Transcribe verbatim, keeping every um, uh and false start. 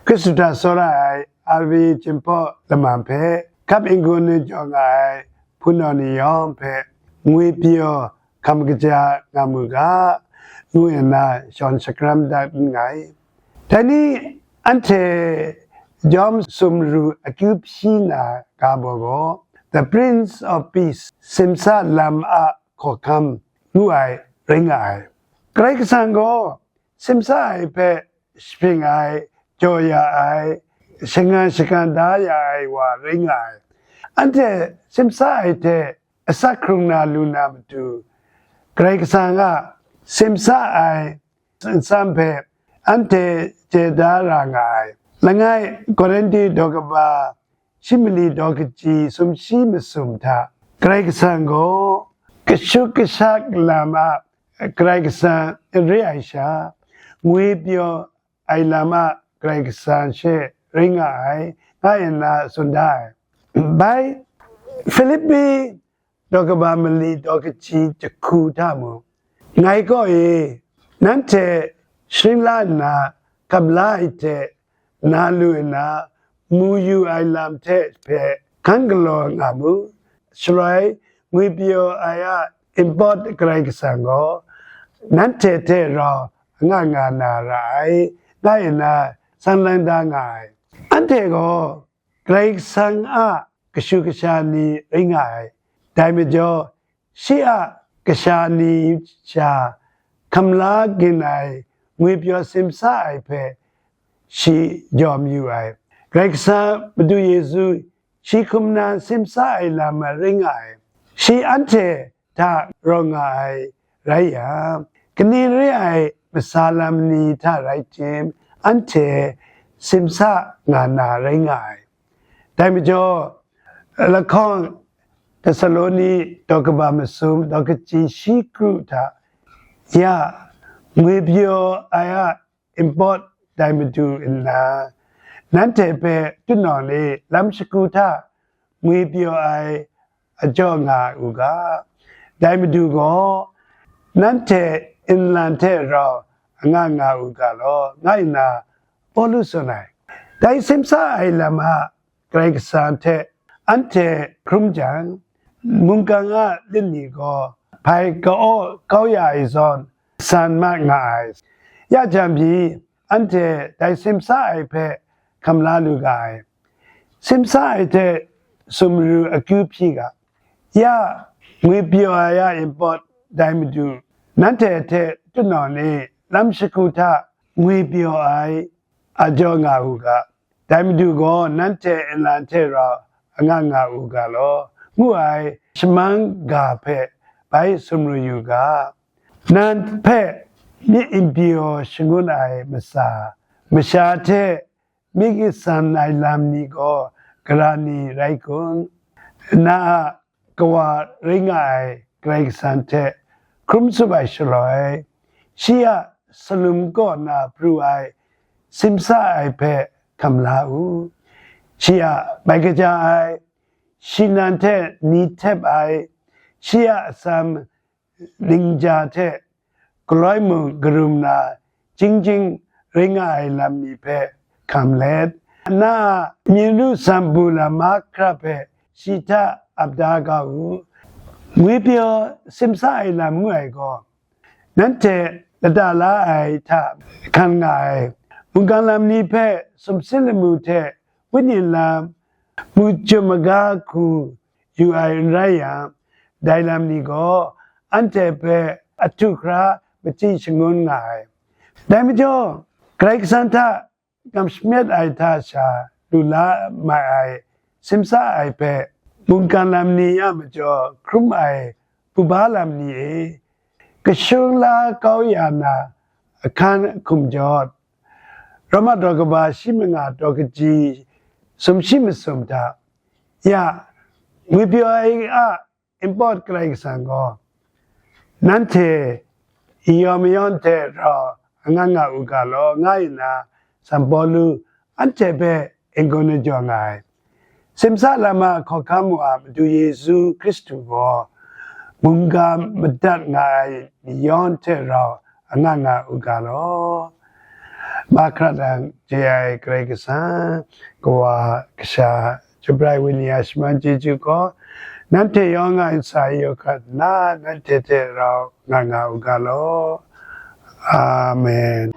Hkristu hta tsawra ai R V A Jinghpaw Laman hpe, hkap n-gun n-jaw nga ai hpunau ni yawng hpe, ngwi pyaw hkam kaja nga mu ga, ngu nna shawn shakram dat nngai. Dai ni anhte yawm sumru akyu hpyi na ga baw gaw, The Prince of Peace, simsa lam a hkawhkam ngu ai rai nga ai. Karai Kasang gaw simsa ai hpe shapring ai, jaw ya ai, shangang shagan da ya ai wa rai nga ai. Anhte simsa ai hte asak hkrung na lu na matu, Karai Kasang a simsa ai nsam hpe anhte chye da ra nga ai. Langai Korinti daw kaba shi mali daw kaji sumshi masum hta, Karai Kasang gaw kashu kashak lam a Karai Kasang n re ai sha, ngwi pyaw ai lam a Karai Kasang she rai nga ai, nga nna tsun da ai. Bai, Filipi daw kaba mali daw kaji jahku hta mung, ngai kaw e, nanhte sharin la nna, hkap la ai hte na lu nna, mu yu ai lam hte hpe hkan galaw nga mu. Shaloi, ngwi pyaw ai a npawt Karai Kasang gaw nanhte hte rau anga nga na ra ai, nga nna sang lang da nga ai. Anhte gaw Karai Kasang a kashu kasha ni rai nga ai. Dai majaw, shi a kasha ni sha hkam la gin ai ngwi pyaw simsa ai hpe shi jaw mayu ai. Karai Kasang Madu Yesu shi hkum na simsa ai lam rai nga ai. Shi anhte hta rawng nga ai rai yang, kaning re ai masa lam ni hta rai tim, anhte simsa nga na rai nga ai. Dai majaw, lahkawng Thessaloni daw kaba masum daw kaji shi kru hta, ya, ngwi pyaw ai a npawt dai madu nna, nanhte hpe tutnawng e lam shagu hta ngwi pyaw ai a jaw nga u ga, dai madu gaw nanhte nlan hte rau anga nga u ga law, nga nna Pawlu tsun ai. Dai simsa ai lam a Karai Kasang hte anhte hkrum jang, mungkan a lit ni gaw hpai ka-aw kau ya ai zawn, san mat nga ai. Ya jang pyi, anhte dai simsa ai hpe hkam la lu ga ai. Simsa ai hte sumru akyu hpyi ga. Ya, ngwi pyaw ai a npawt dai madu, nanhte hte tutnawng e lam shagu hta ngwi pyaw ai a jaw nga u ga, dai madu gaw nanhte nlan hte rau anga nga u ga law, ngu ai shamang ga hpe bai sumru yu ga. Nan hpe myit n pyaw shangun ai masa, masha hte myit san ai lam ni gaw gara ni rai kun? Na a Kawa rai nga ai Karai Kasang hte hkrum tsup ai shaloi, shi a salum kaw na pru ai simsa ai hpe hkam la u. Shi a bai kaja ai, shi nan hte ni htep ai, shi a atsam ningja hte galoi mung karum na, jing jing rai nga ai lam ni hpe hkam let, na a myit ru sanbu lam mahkra hpe shi hta ap da ga u. Ngwi pyaw simsa ai lam ngu ai gaw, nanhte lata la ai hta hkan nga ai mungkan lam ni hpe sumsing lamu hte wenyi lam mu jum maga hku yu ai n rai yang, dai lam ni gaw anhte hpe ahtu hkra machyi shangun nga ai. Dai majaw, Karai Kasang hta kamsham ai hta sha lu la mai ai simsa ai hpe, mungkan lam ni a majaw hkrum ai buba lam ni e, kashung la kau ya na ahkan hkum jawt, Roma daw kaba shi manga daw kaji sumshi masum hta, ya, ngwi pyaw ai a npawt Karai Kasang gaw, nanhte yawm mayawn hte rau anga nga u ga law, nga nna San Pawlu anhte hpe n-gun n-jaw nga ai. Simsa lam a hkawhkam wa Madu Yesu Hkristu gaw mungga madat nga ai ni yawng hte rau anga nga u ga law. Mahkra dang, J I Karai Kasang, Kawa, Kasha, Chyum Brai Wenyi a shaman chyeju gaw, nanhte yawng a ntsa e yawhkat nna, nanhte hte rau nga nga u ga law. Amen.